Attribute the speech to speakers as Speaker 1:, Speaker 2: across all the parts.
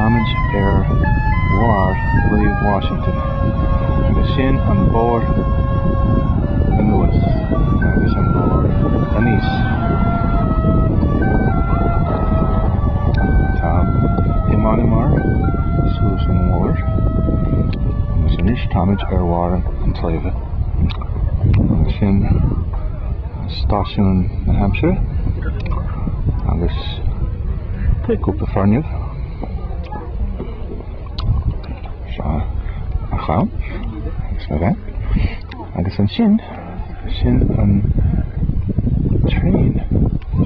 Speaker 1: Táimid ar bharr Shliabh Washington agus sin an bóthar anuas agus an bóthar aníos. Tá thiomáineamar suas an bhóthar agus anois táimid ar bharr an tsléibhe agus sin stáisiún na haimsire agus cúpla foirgneamh. Seo a chlann agus a bhean. Agus ansin, sin an traein,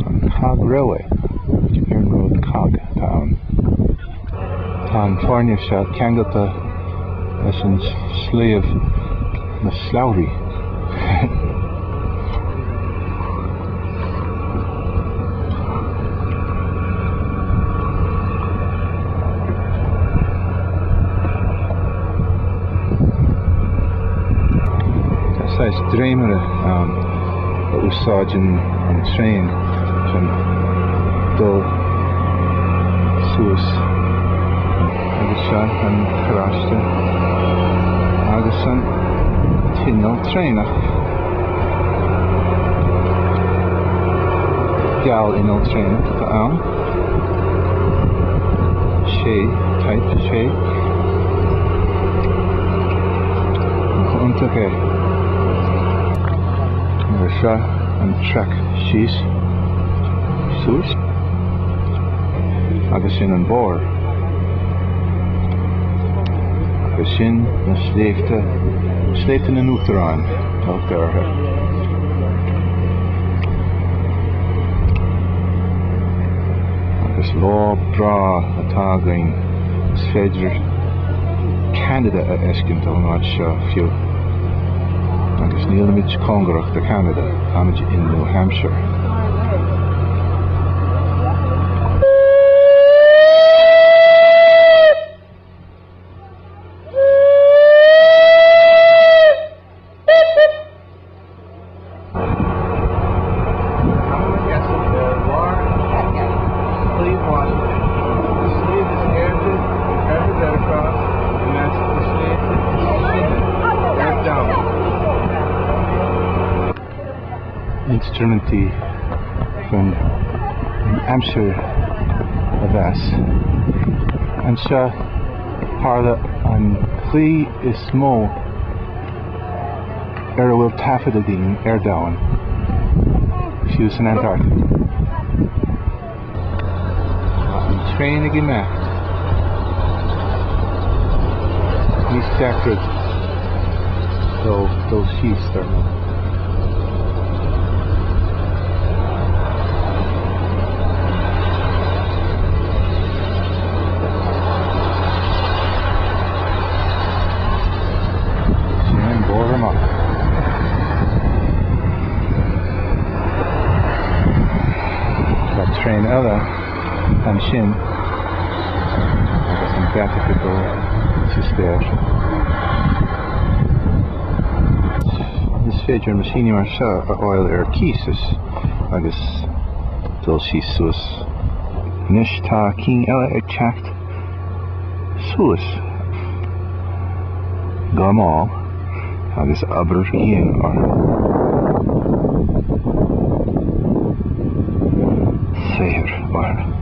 Speaker 1: an Cog Railway, Iarnród Cog atá ann. Tá an foirgneamh seo ceangailte leis an sliabh na slabhraí. Tá saghas dréimire ann a úsáideann an traein chun dul suas. Agus seo an carráiste agus an t-inneall traenach. Geall inneall traenach atá ann. Sé Type 6. Nach iontach é. Agus seo an traic síos suas agus sin an bóthar. Agus sin na sléibhte, Sléibhte na nUachtarán a thugtar orthu. Agus lá breá atá againn, is féidir Ceanada a fheiscint ón áit seo fiú. Agus nílimid cóngarach do Cheanada, táimid in New Hampshire. Instruimintí chun an aimsir a mheas. Anseo tharla an ghaoth is mó ar a bhfuil taifead againn ar domhan, fiú san Antartaic. Tá an traein ag imeacht níos deacra dó dul síos, dar ndóigh. Sin an bóthar amach. Tá traein eile ansin agus an deatach ag dul sa spéir. Is féidir meaisíní mar seo a fháil ar cíos agus dul síos suas. Anois tá cinn eile ag teacht suas go mall agus obair dhian orthu. Saothar orthu.